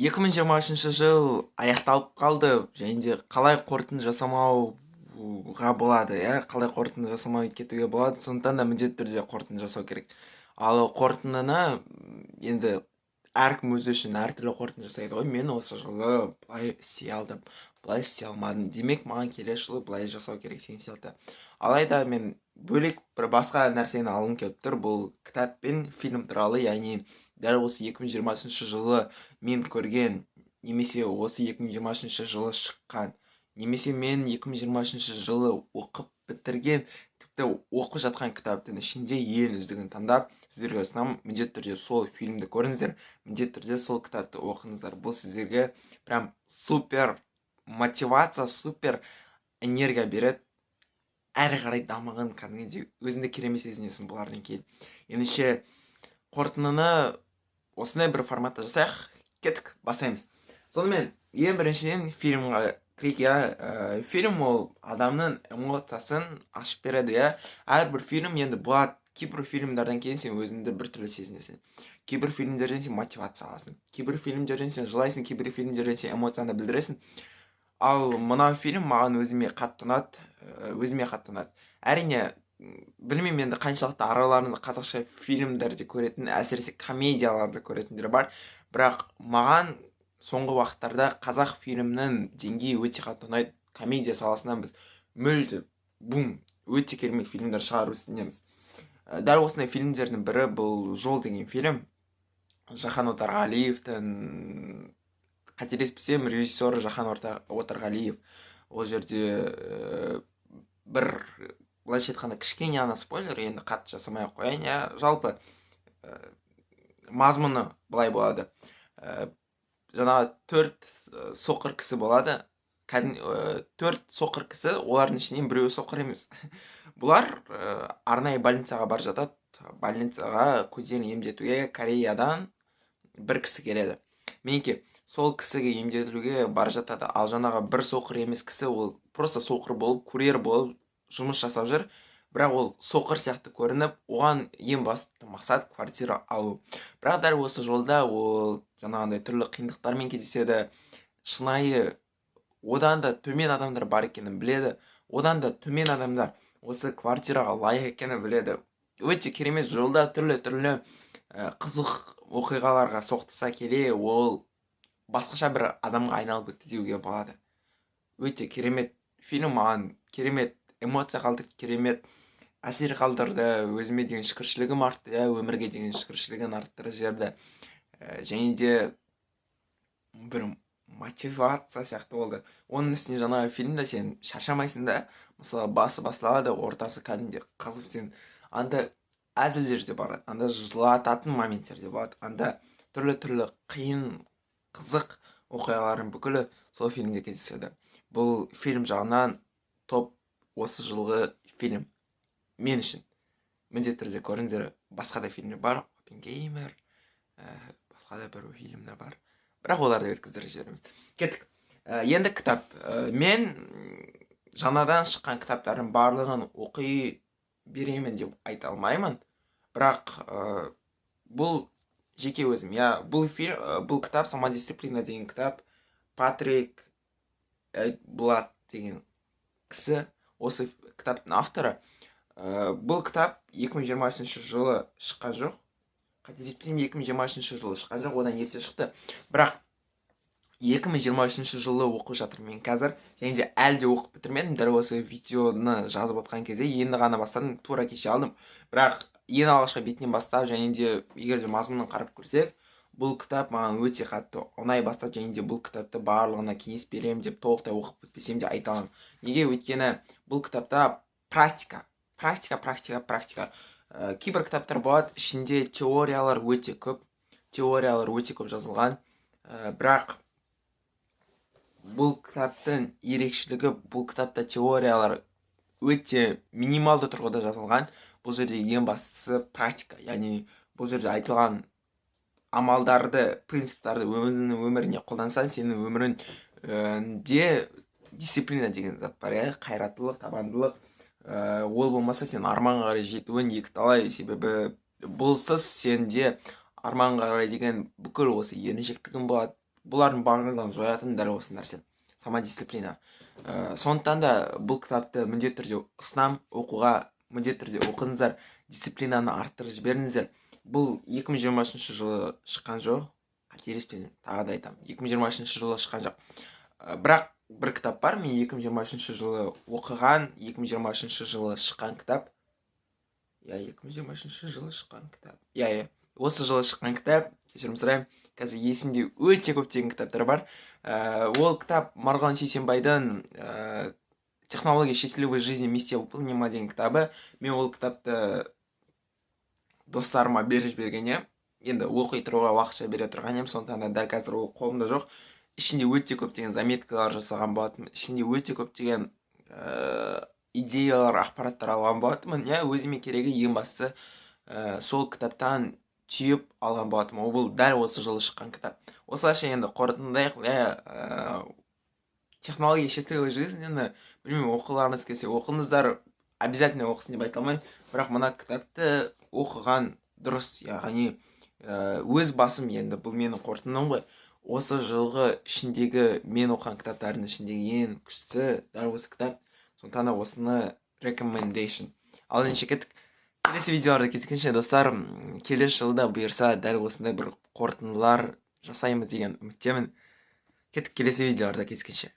2023 жыл аяқталып қалды, және де қалай қорытынды жасамауға болады, иә, қалай қорытынды жасамай кетуге болады. Сондықтан да міндетті түрде қорытынды жасау керек. Ал қорытындыны енді әркім өзі үшін әртүрлі қорытынды жасайды ғой. Мен осы жылы былай істей алдым, былай істей алмадым, демек маған келесі жылы былай жасау керек деген сияқты. Алайда мен бөлек бір басқа нәрсені алғым келіп тұр. Бұл кітап пен фильм туралы, яғни дәл осы 2020 жылы мен көрген немесе осы 2023 жылы шыққан немесе мен 2023 жылы оқып бітірген, тіпті оқып жатқан кітаптың ішінде ең үздігін таңдап сіздерге ұсынамын. Міндетті түрде сол фильмді көріңіздер, міндетті түрде сол кітапты оқыңыздар. Бұл сіздерге прям супер мотивация, супер энергия береді, әрі қарай дамыған, кәдімгідей өзіңді керемет сезінесің бұлардан кейін. Ендеше қорытындыны осындай бір форматта жасайық. Кеттік, бастаймыз. Сонымен, ең біріншіден фильмға кірейік, иә. Фильм ол адамның эмоциясын ашып береді, иә. Әрбір фильм енді болады, кейбір фильмдерден кейін сен өзіңді біртүрлі сезінесің, кейбір фильмдерден сен мотивация аласың, кейбір фильмдерден сен жылайсың, кейбір фильмдерден сен эмоцияңды білдіресің. Ал мына фильм маған өзіме қатты ұнады, өзіме қатты ұнады. Әрине, білмеймін енді қаншалықты араларында қазақша фильмдерді көретін, әсіресе комедияларды көретіндер бар, бірақ маған соңғы уақыттарда қазақ фильмінің деңгейі өте қатты ұнайды. Комедия саласынан біз мүлде бум, өте керемет фильмдер шығару үстіндеміз. Дәл осындай фильмдердің бірі бұл «Жол» деген фильм. Жахан Отарғалиевтің, қателеспесем, режиссері Жахан Отарғалиев. Ол жерде бір былайша айтқанда кішкене ғана спойлер, енді қатты жасамай ақ қояйын, иә. Жалпы мазмұны былай болады. Жаңағы төрт соқыр кісі болады, кәдімгі төрт соқыр кісі, олардың ішінен біреуі соқыр емес. Бұлар арнайы больницаға барып жатады. Больницаға көздерін емдетуге Кореядан бір кісі келеді. Мінекей, сол кісіге емдетілуге бара жатады. Ал жаңағы бір соқыр емес кісі, ол просто соқыр болып, курьер болып жұмыс жасап жүр, бірақ ол соқыр сияқты көрініп, оған ең басты мақсат — квартира алу. Бірақ дәл осы жолда ол жаңағындай түрлі қиындықтармен кездеседі. Шынайы одан да төмен адамдар бар екенін біледі, одан да төмен адамдар осы квартираға лайық екенін біледі. Өте керемет жолда түрлі түрлі қызық оқиғаларға соқтыса келе, ол басқаша бір адамға айналып кетті деуге болады. Өте керемет фильм, маған керемет эмоция қалдырды, керемет әсер қалдырды, өзіме деген шүкіршілігім артты, иә, өмірге деген шүкіршілігін арттырып жіберді. Және де бір мотивация сияқты болды. Оның үстіне жаңағы фильмде сен шаршамайсың да. Мысалы, басы басталады, ортасы кәдімгідей қызып, сен анда әзілдер де бар, анда жылататын моменттер де болады, анда түрлі түрлі қиын, қызық оқиғалардың бүкілі сол фильмде кездеседі. Бұл фильм жағынан топ осы жылғы фильм мен үшін. Міндетті түрде көріңіздер. Басқа да фильмдер бар, «Оппенгеймер», басқа да бір фильмдер бар, бірақ оларды өткіздіріп жібереміз. Кеттік. Енді кітап. Мен жаңадан шыққан кітаптардың барлығын оқи беремін деп айта алмаймын, бірақ бұл жеке өзім, иә. Бұл кітап «Самодисциплина» деген кітап. Патрик Блад деген кісі осы кітаптың авторы. Бұл кітап 2023 жылы шыққан жоқ, қателеспесем, 2023 жылы шыққан жоқ, одан ерте шықты. Бірақ 2023 жылы оқып жатырмын мен қазір және де әлі де оқып бітірмедім. Дәл осы видеоны жазып отқан кезде енді ғана бастадым, тура кеше алдым. Бірақ ең алғашқы бетінен бастап, және де егер де мазмұнын қарап көрсек, бұл кітап маған өте қатты ұнай бастады. Және де бұл кітапты барлығына кеңес беремін деп толықтай оқып бітпесем де айта аламын. Неге? Өйткені бұл кітапта практика, практика, практика, практика. Кейбір кітаптар болады, ішінде теориялар өте көп, теориялар өте көп жазылған. Бірақ бұл кітаптың ерекшелігі — бұл кітапта теориялар өте минималды тұрғыда жазылған. Бұл жерде ең бастысы практика, яғни бұл жерде айтылған амалдарды, принциптарды өзіңнің өміріңе қолдансаң, сенің өміріңде дисциплина деген зат бар, иә, қайраттылық, табандылық. Ол болмаса, сен арманға қарай жетуің екіталай, себебі бұлсыз сенде арманға қарай деген бүкіл осы еріншектігің болады. Бұлардың барлығын жоятын дәл осы нәрсе — самодисциплина. Сондықтан да бұл кітапты міндетті түрде ұсынамын оқуға. Міндетті түрде оқыңыздар, дисциплинаны арттырып жіберіңіздер. Бұл 2023 жылы шыққан жоқ, қателеспесем, тағы да айтамын, 2023 жылы шыққан жоқ. Бірақ бір кітап бар, мен 2023 жылы оқыған, 2023 жылы шыққан кітап. Иә, 2023 жылы шыққан кітап. Иә, осы жылы шыққан кітап. Кешірім сұраймын, қазір есімде өте көптеген кітаптар бар. Ол кітап Марғұлан Сейсембайдың «Технология счастливой жизни. Миссия выполнима» деген кітабы. Мен ол кітапты достарыма беріп жіберген едім, енді оқи тұруға уақытша бере тұрған едім, сондықтан да дәл қазір ол қолымда жоқ. Ішінде өте көптеген заметкалар жасаған болатынмын, ішінде өте көптеген идеялар, ақпараттар алған болатынмын. Иә, өзіме керегі, ең бастысы, сол кітаптан түйіп алған болатынмын. Ол бұл дәл осы жылы шыққан кітап. Осылайша енді қорытындылайық, иә. «Технология счастливой жизни» білмеймін, оқығыларыңыз келсе, оқыңыздар. Обязательно оқысын деп айта алмаймын, бірақ мына кітапты оқыған дұрыс. Яғни өз басым, енді бұл менің қорытындым ғой, осы жылғы ішіндегі мен оқыған кітаптардың ішіндегі ең күштісі дәл осы кітап. Сондықтан да осыны recommendation. Ал ендеше кеттік, келесі видеоларда кездескенше, достар. Келесі жылда бұйырса, дәл осындай бір қорытындылар жасаймыз деген үміттемін. Кеттік, келесі видеоларда кездескенше.